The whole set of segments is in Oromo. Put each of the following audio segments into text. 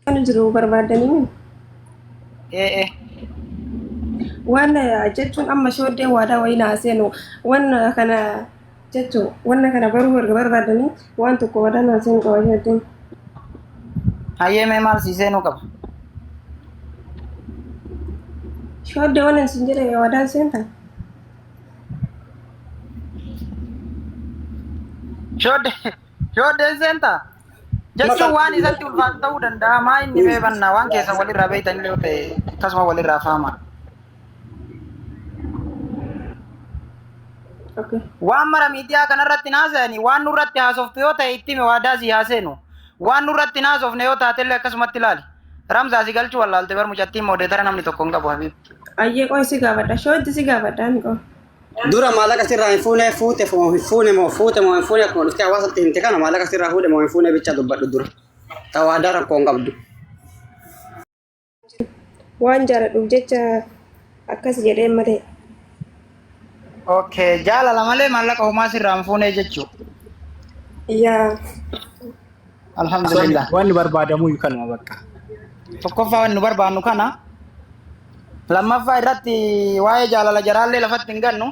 Kan jiru barbaadanii Ee ee. waan jechuun amma shooddee waadaa wayii naa seenu waan kana jechuun wanna kana baruu erga barbaadanii waan tokko waadaa naa seenu qaba shooddeen. Hayyee mee maal sii seenuu qaba? Shooddee waan isin jedhe waadaan seentaa? Shooddee shooddeen seentaa? Jechuun waan isatti ulfaatu ta'uu danda'a. Maa inni mee bannaa waan keessan walirraa beektan illee yoo ta'e akkasuma walirraa faama. Okay. Waan mara miidiyaa kanarratti hin haasa'ani waan nurratti haasoftu yoo ta'e itti himi waadaa sii haaseenu. Waan nurratti hin haasofne yoo taatellee akkasumatti ilaali. Ramzaa si galchuu wallaalte bar mucattiin moodeetara namni tokko hin qabu habiib. Ayyee qoy si gaafadha. Shooddi si gaafadha ani qoy. Dura maallaqa sirraa hin fuune fuute moo hin fuune moo fuute moo hin fuune akkuma dhuftee hawaasatti himte kana maallaqa sirraa fuudhe moo hin fuune bicha dubbadhu dura. Ta waadaa rakkoo hin qabdu. Waan jaaladhuuf jecha akkas jedheen malee. Okay, jaalala malee maallaqa homaa sirraa hin fuunee jechuu. Yaa. Alhamdulillah. Wanni barbaadamu kanuma bakka. Tokkoffaa wanni nu barbaannu kana. Lammaffaa irratti waa'ee jaalala jaraallee lafatti hin gannu.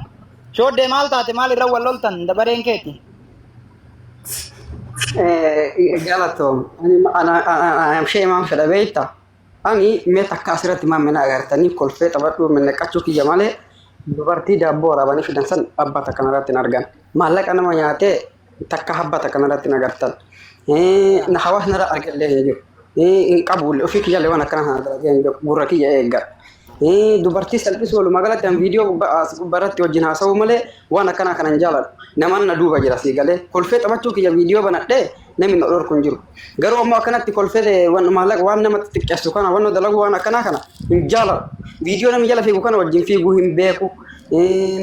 Shooddee maal taate maal irra wal loltan dabareen keeti. Galatoom. Ani amshee maan fedha beektaa? Ani mee takka asirratti maan mina agartanii kolfee taphadhuu minnaqachuu kiyya malee dubartii daabboo waraabanii fidan san abbaa takka narratti hin argan. Maallaqa nama nyaatee takka habba takka narratti hin agartan. Na hawaasni narra argallee hin jiru. Hin qabu ofii kiyyallee waan akkana kana dalagee hin beeku gurra kiyya eeggadha. Dubartii salphisuu walumaa galatti an viidiyoo gubbaarratti wajjin haasa'uu malee waan akkanaa kana hin jaaladhu. Namaan na duuba jira sii galee. Kolfee taphachuu kiyya viidiyoo banadhee namni na dhorku hin jiru. Garuu ammoo akkanatti kolfee waan maallaqa waan nama xixiqqeessu kana waan dalagu waan akkanaa kana hin jaaladhu. Viidiyoo namni jala fiigu kana wajjin fiiguu hin beeku.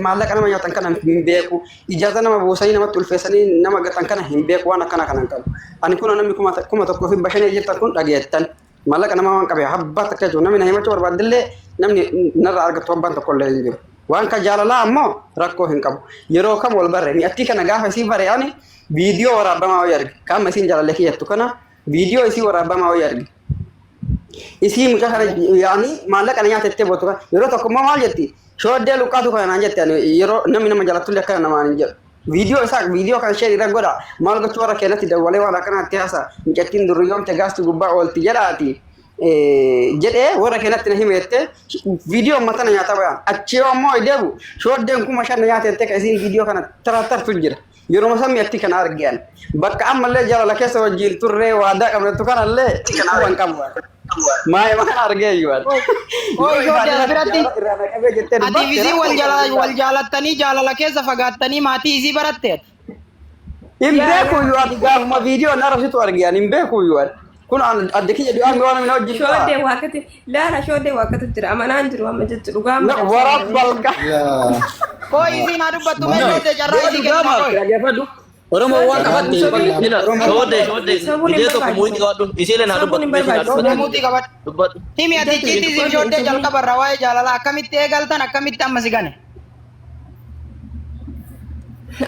Maallaqa nama nyaatan kana hin beeku. Ijaaza nama buusanii namatti ulfeessanii nama gatan kana hin beeku waan akkana kana hin qabu. Ani kun namni 1500 jirtan kun dhageettan. Maallaqa namaa waan qabe habbaa takka jechuun namni na himachuu barbaaddellee namni narraa argattu habbaan tokko illee hin jiru. Waan ka jaalalaa ammoo rakkoo hin qabu. Yeroo kam wal barre mi'attii kana gaafa isii bare ani viidiyoo waraabamaa wayii arge. Qaama isiin jaalallee kiyyattu kana viidiyoo isii waraabamaa wayii arge. Isii mucaa kana yaani maallaqa na nyaatettee bootu kana yeroo tokko immoo maal jetti shooddee luqqaatu kana naan jette ani yeroo namni nama jaalatullee akkana namaan hin jedhu. Viidiyoo isaa viidiyoo kan isheen irra godha maal gochuu warra keenyatti dawwalee waan akkanaatti haasa mucattiin durriyyoomte gaasti gubbaa oolti jedhaati jedhee warra keenyatti na hime jettee viidiyoo ummata na nyaata bayan achi yoo ammoo deebu shooddeen 5000 na nyaate jettee kan isiin viidiyoo kana taratartu jira. Yeruma san mi'attii kana arge ani. Bakka ammallee jaalala keessa wajjin turree waadaa qabnettu kanallee quba hin qabu ani. Maayima kana argee iyyuu ani. Ooy Yoo shooddee as ifaadhirratti biratti jaalala irraa na qabee jettee atiif dubbatte isii rakkoo wal hin jala qabu. wal jaalattanii jaalala keessa fagaattanii maatii isii baratte ati. Hin Yaa beeku yaa. iyyuu ani gaafuma viidiyoo na arrabsitu arge ani hin beeku iyyuu ani. Kun adde kiyya du'aan waan namni wajjin ta'a. Shooddee waaqati laala shooddee waaqatu jira amanaan jiru amma jechu dhugaa amma Na dabsee waraab jira. balqa. Koo isiin haa dubbattu mee shooddee carraa Yoo isii dhugaa kenninaa maal kooy. dhaggeeffadhu. Oromoo waan Shooddee qabatte sobuun ila Oromoo shoodee shoodee sobuun hin gidee tokko muuxii barbaachisu. qabadhu isiileen haa Sobuun dubbattu hin meeshiin haa barbaachisu. Shooddee dubbattu muuxii qabadhu. dubbadhu. Himi ati Jechu icciitii isiif shooddee hin shooddee sobuun. jalqabarraa waa'ee jaalalaa akkamitti eegaltan akkamitti amma si gane.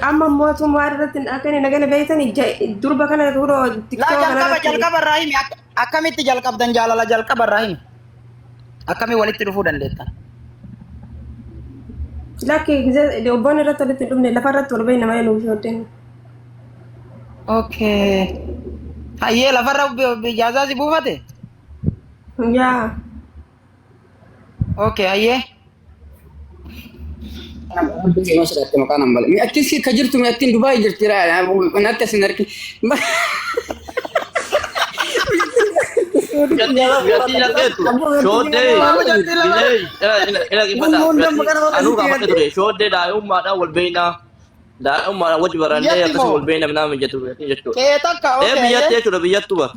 Amma mootummaa irratti akka inni nagana beektan durba kana kunoo Laa tiktoka kana jalqaba irratti jalqabarraa himi akkamitti jalqabdan jaalala jalqabarraa himi. Akkamii walitti dhufuu dandeettan? Lakki gisee obboon irratti walitti hin dhufne lafa irratti wal beekna malee nuuf shooddeen. Okay. Hayyee lafarra ijaazaa si buufate? Yaa. Okay hayyee. Masiraatti maqaan hambale. Mi'attiin si ka jirtu mi'attiin Dubaay jirti natti asin argi. Mi'attiin argeetu shooddee gidee ila ila qifata anuu gaafadhe ture shooddee daa'imummaadhaan wal beeknaa daa'imummaadhaan wajji barannee Biyyatti akkasuma moo? wal beekna minaa mijatu jechuudha. Qe'ee takka Ee okay biyyatti hayyee. jechuudha biyyattu bara.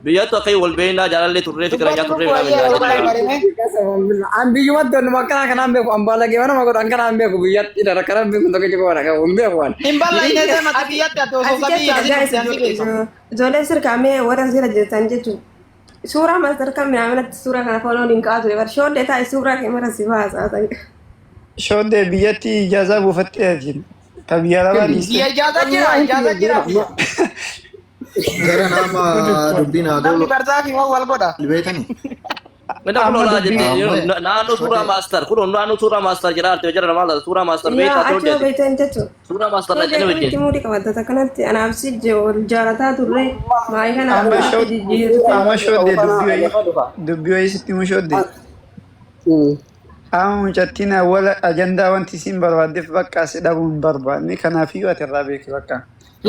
Biyyattu akka wal beeknaa jaalallee turree fikiranyaa Dubbadhu turree lubbuu minaa hayyee mijatu wal jechuudha. barime. An biyyumatti onnuma akkana kanaan beeku an baalagee mana godhu an kanaan beeku biyyatti dha kanaan beeku tokko jiru waan qabu hin beeku waan. Hin bal'aine seemati biyyatti ati osoo Ati sabii jechuudha yaasin guys dhufte ansi beeka. ijoolleen sirkaamee warra sirra jirtan jechuudha. Suuraa masarkaa minaaminatti suuraa kana fooloon hin kaa'atu bar shooddee taa'e suuraa kee mara si baasa. Shooddee biyyatti ijaazaa buufattee ati. Ta biyya lafaa dhiiste. Biyya ijaazaa jira ijaazaa jira biyya. Gara nama dubbiin haa Namni tolu barzaa fi wal godha. beekani. Mina kun Amma olaa dubbii jette naannoo suuraa maastar kun naannoo suuraa maastar jedhaa arte jara namaa suuraa maastar Yaa beektaa achi shooddeeti. yoo beektan jechuudha. Suuraa maastar Shoddee dhaqanii akkamitti wajjin. muudii qabatta takkanatti anaaf si wal jaalataa turre maayii kana amma akkamitti shoddee jijjiirte. amma shoddee Kana lafa dhufa. dubbii wayii sitti himu shoddee. Amma mucattiin awwala ajandaa wanti isiin barbaaddeef bakka si dhabuu hin barbaanne kanaafiyyuu ati irraa beeki bakka.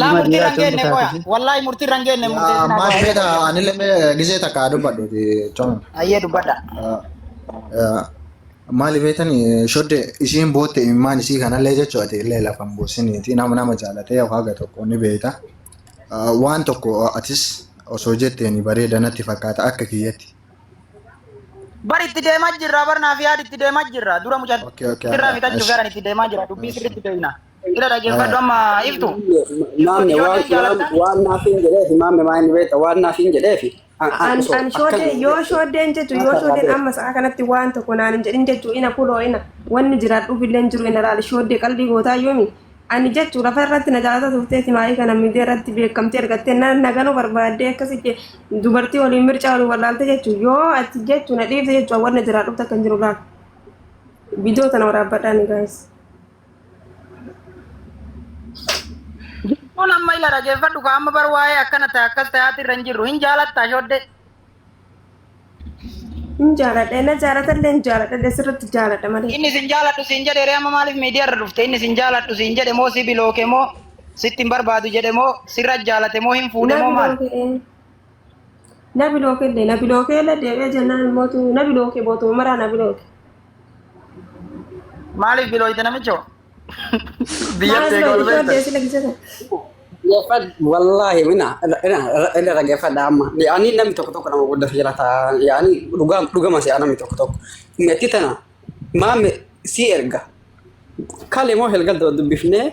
Laa Ilma murtii dhiiraa irra hin ta'uu geenne qoya. taatee. Wallaahi murtii irra hin geenne murteessinaa Maal qoya. beekta anillee gisee takka dubbadhuuti cooma. Ayyee dubbadha. Maali beektani shodde isiin bootte imimmaan isii kanallee jechuu ati illee lafa hin buusiniiti nama nama jaalatee haga tokko ni beekta. Waan tokko atis osoo jetteeni bareeda natti fakkaata akka kiyyatti. Bar itti deemaa jirra bar naaf yaad itti deemaa jirra dura mucaa Okay, okay, irraa fixachuu esh. garan itti deemaa jira dubbii sirriitti beekna. Ila dhaggeeffadhu amma iftu. Maamne Shoddee waan waan jaalattaa? waan naaf hin jedheefi maamne maa inni beekta waan naaf hin jedheefi. An an shoddee yoo shoddeen jechuun yoo shoddeen amma sa'a kanatti waan tokko naan hin jedhin jechuun ina kuloo ina wanni jiraadhuuf illee hin jiru ina laala shoddee qalbii gootaa yoomi ani jechuun lafa irratti na jaalata turteeti maayii kana miidiyaa irratti beekamtee argattee na naganuu barbaaddee akkasitti dubartii waliin mircaa waliin wallaalte jechuun yoo ati jechuun na dhiifte jechuun wanni jiraadhuuf takka hin jiru laala. Viidiyoo tana waraabbadhaan gaayis. Kun amma ila dhaggeeffadhu ka amma bar waa'ee akkana ta'e akkas ta'aati irra hin jirru hin jaalattaa shoddee. Hin jaaladha na jaalatallee hin jaaladha sirriitti jaaladha malee. Inni sin jaaladhu siin jedhe ree amma maaliif miidiyaa irra dhufte inni sin jaaladhu siin jedhe moo si bilooke moo sitti hin barbaadu jedhe moo sirra jaalate moo hin fuudhe moo maal? Na bilooke illee na bilooke illee deebi'ee jennaan mootu na bilooke bootuma maraa na bilooke. Maaliif bilooyte namicho? Maal Biyyatti eeguu bilooke beekta. shoddee sila gisata. Wallaahi mina ila dhaggeeffadha amma. Yaani namni tokko tokko nama guddaa jira ta'a. Yaani dhugaa dhugama si'a namni tokko tokko. Meetti tana maame si erga. Kale moo helgalda dubbifnee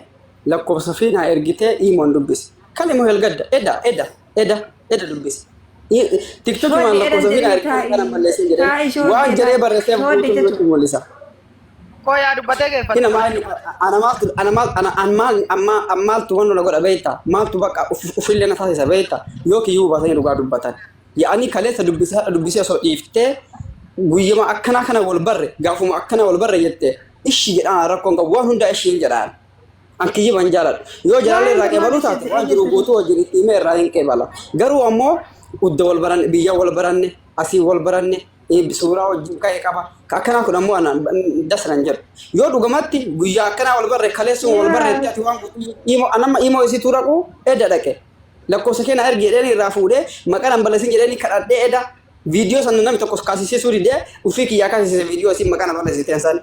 lakkoofsa fi naa ergitee imoon dubbisi. Kale moo helgadda eda eda eda eda dubbisi. Tiktoki maan Shoddee lakkoofsa fi edan naa jedhin ergitee kana balleessin taa'i jedhee taa'i waan shoddee jedhee taa'i barreessee shoddee guutuu jechuun. nutti mul'isa. Qoyaa dubbatee geeffate. Hina maal ana maaltu ana maal ana an maal amma maaltu wanna na godha beekta maaltu bakka ufillee na taasisa beekta yoo kiyyuu baasanii dhugaa dubbatan. Yaa'anii kaleessa dubbisee hadha dubbisee osoo dhiiftee guyyuma akkanaa kana wal barre gaafuma akkanaa wal barre jette ishi jedhaan rakkoon qabu waan hundaa ishiin jedhaan. An kiyyiba hin jaaladhu. Yoo jaalalli Waan irraa qeebaluu maal taate ishee waan jiru jedhin guutuu wajjin itti himee irraa hin qeebala. Garuu ammoo udda wal baranne biyya wal baranne asii wal baranne suuraa wajjin ka'e qaba. Ka akkanaa kun ammoo ana das nan jedhu. Yoo dhugamatti guyyaa akkanaa wal barre kaleessuma wal barre Yaa ati waan guutuu imo anamma imo isituu dhaqu eda dhaqe. Lakkoofsa kee na ergi jedheen irraa fuudhee maqaa nan balleessin jedheen kadhadhee eda viidiyoo sana namni tokko kaasisee didee ufii kiyyaa kaasisee viidiyoo isiin maqaa na balleessiteen san.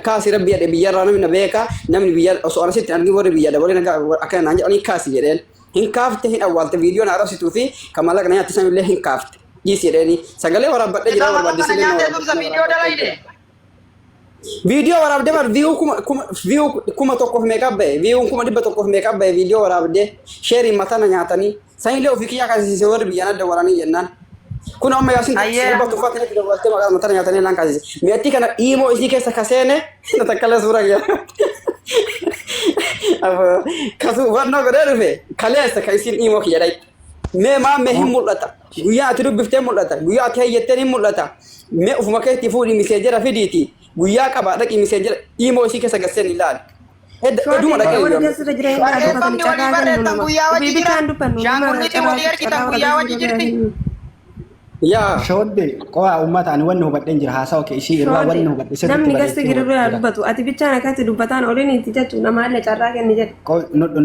Kaasi rabbi jedhe biyyarraa namni na beeka namni biyya osoo ana sitti argin warri biyya dabalee nagaa akkana naan jedhanii kaasi jedheen hin kaafte hin awwaalte viidiyoo na arrabsituu fi kan maallaqa na nyaatti sanillee hin kaafte dhiisi jedheeni sagalee waraabbadhee jira Isa maallaqa na barbaadde sillee na nyaatee tumsa waraabbatte viidiyoo dalayde. Viidiyoo waraabdee bar viyuu kuma kuma viyuu 1000 meeqa ba'e viyuun 100,000 meeqa ba'e viidiyoo waraabdee sheeriin mataa na nyaatanii sanillee ofii kiyyaa kaasisise warri biyyaan adda waranii jennaan. Kun amma yaasin Ayyee. sirba tuffaatti natti dabaltee maqaa mataa nyaatanii naan kaasise. Mi'attii kana iimoo isii keessa kaseene na takkalee suura kiyya. Kasu hubannoo godhee dhufe kaleessa ka isiin iimoo kiyya dhayitte. Mee maa mee hin mul'ata. Guyyaa ati dubbiftee mul'ata. Guyyaa ati hayyattee hin mul'ata. Mee ufuma keetti fuudhi miseejera fidiiti. Guyyaa qabaa dhaqi miseejera iimoo isii keessa gasseen ilaali. Eduma Shoddee dhaqee warri iyyuu. keessa jiran irraa dubbatanii Barreeffamni walii carraa kennu barreessan nama. guyyaa wajji Ofii jira. bichaan dubbannu nama Shaangulliitiin carraa walii ergitan carraa guyyaa wajji warra jirti. Yaa. Shoddee qo'aa uummata ani wanni hubadheen jira haasawa kee ishii irraa wanni Shoddee hubadhe sirriitti namni gasti bareechee giriruu hubadhe yaa jira. dubbatu ati bichaan akkatti dubbataan oliin itti jechuun namaallee carraa kenni jedhe.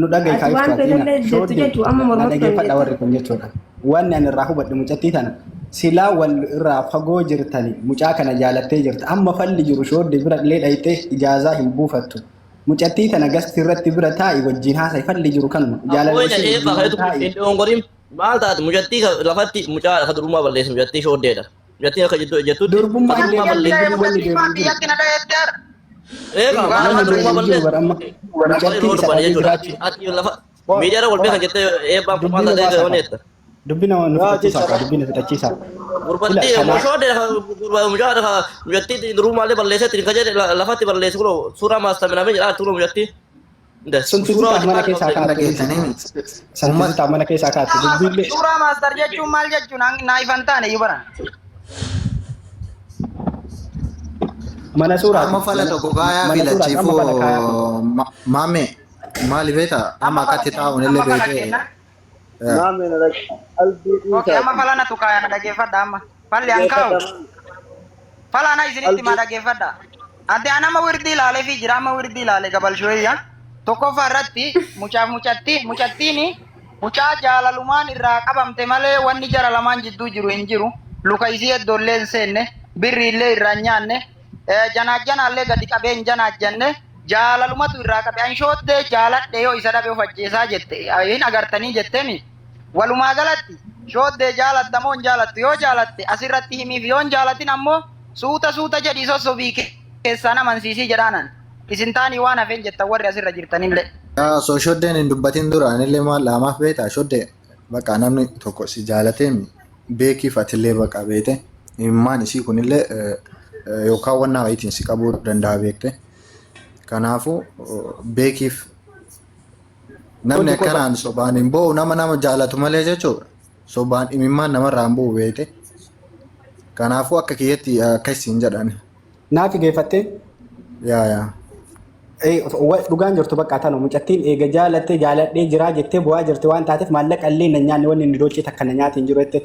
Nu dhagahi Ati kaa waan iftu ati ina feetallee jettu shoddee jechuun amma na mormatu kan dhageeffadha jettu. warri kun jechuudha. Wanni ani irraa hubadhe mucattii tana silaa wal irraa fagoo jirtani mucaa kana jaalattee jirta amma falli jiru shoddee bira illee dhayitee ijaazaa hin buufattu. Mucattii tana gasti irratti bira taa'i wajjin haasa'i falli jiru kanuma jaalala Akkoo ishee eebbaa wajjin kan taa'i. hin dogongoriin maal taate mucattii lafatti mucaa ka durbummaa balleessu mucattii shooddeedha. Mucattiin akka jettu jettutti Durbummaa ka illee durbummaa wanni balleessu. deemu wanni deemu hin jiru. Biyyatti na dhageetti har'a. Eegaa Dhugaa maal Wanni ka deemu durbummaa hin jiru balleessu. bara amma Akka mucattiin yeroo isa dubbanne dhabee jechuudha. jiraachuu. Ati lafa Qo'a miidiyaarra wal qo'a beekan jettee eebbaan kun maal dubbii taatee nu wanni baasaa jetta. Dubbii nama nu Yaa fixachiisaa jecha qaba dubbii nu fixachiisaa. Ila Gurbatti kanaa shooddeedha mucaa mucattii durbummaa balleessetti kan jedhe lafatti balleessu kun suuraa maastaminamee jedhaa turuu mucattii. Sun Suuraa tizzitaa wajjin mana maal keessaa qabda? kaa'atte. Dhageettanii miti. San Uummata tizzitaa mana keessaa kaa'atte. Dubbiillee Suuraa maastar jechuun maal jechuun naa ifan taane iyyuu baran. Mana suuraati. Amma fala Mana tokko kaayaa mana suuraati. Amma fala kaayaa. filachiifuu maame maali beektaa amma Amma fala akkatti taa'uun illee amma fala beekee. kenna. Maame na dhag qalbii Okay, amma dhiisaati. fala natu kaaya na dhageeffadha amma. Falli an kaa'u. Dhaggeeffadha maame. Fala ana isinitti maa Qalbii dhageeffadha. Ati an amma wirdii ilaalee fi jira amma wirdii ilaalee gabalshooyya. Tokkoffaa irratti mucaaf mucatti mucattiin mucaa jaalalumaan irraa qabamte malee wanni jara lamaan jidduu jiru hin jiru. Luka isii eddoollee hin seenne birri illee irraa hin nyaanne janaajjanaallee gadi qabee hin janaajjanne jaalalumatu irraa qabe. An shooddee jaaladhe yoo isa dhabe of ajjeesaa jette hin agartanii jetteemi. Walumaa galatti shooddee jaalatta moo hin jaalattu yoo jaalatte asirratti himiif yoo hin jaalatin ammoo suuta suuta jedhii sossobii keessaan amansiisii jedhaanan. Isin taanii waan hafeen jettan warri asirra jirtanillee. Osoo shoddeen hin dubbatin dura anillee maal laamaaf beektaa shoddee bakka namni tokko si jaalateemi beekiif atillee bakka beekte imimmaan isii kunillee yookaan wannaa wayiitiin si qabuu danda'a beekte. Kanaafuu beekiif namni Hundi qofa. akkanaan sobaan hin bo'u nama nama jaalatu malee jechuudha. Sobaan imimmaan namarraa hin bu'u beekte. Kanaafuu akka kiyyatti akkas hin jedhan. Naaf geeffattee? Yaa yaa. Dhugaan jirtu bakka tanu mucattiin eega jaalattee jaaladhee jiraa jettee bu'aa jirti waan taateef maallaqa illee na nyaanne wanni inni doochee takka na nyaate hin jiru jette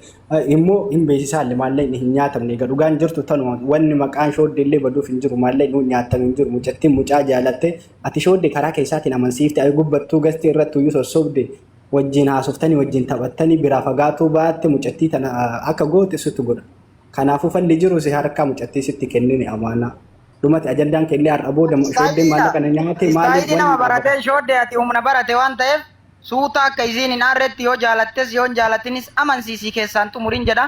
immoo hin beeksisaalle maallaqni hin nyaatamne eega dhugaan jirtu tanuma wanni maqaan shooddee illee baduuf hin jiru maallaqni hin nyaatame hin jiru mucattiin mucaa jaalattee ati shooddee karaa keessaatiin amansiifte ayi gubbattuu gastee irratti iyyuu sossobde wajjin haasoftanii wajjin taphattanii biraa fagaatuu baatte mucattii tana akka goote situ godha. Kanaafuu falli jiru si harkaa mucattii sitti kennine amaanaa. Dhumati ajandaan keellee har'a booda shooddeen maallaqa na nyaate maaliif Istaayilii nama wanni dhaabata. baratee shooddee ati humna barate waan ta'eef suuta akka isiin hin aarretti yoo jaalattes yoo hin jaalatinis amansiisii keessaan xumurin jedha.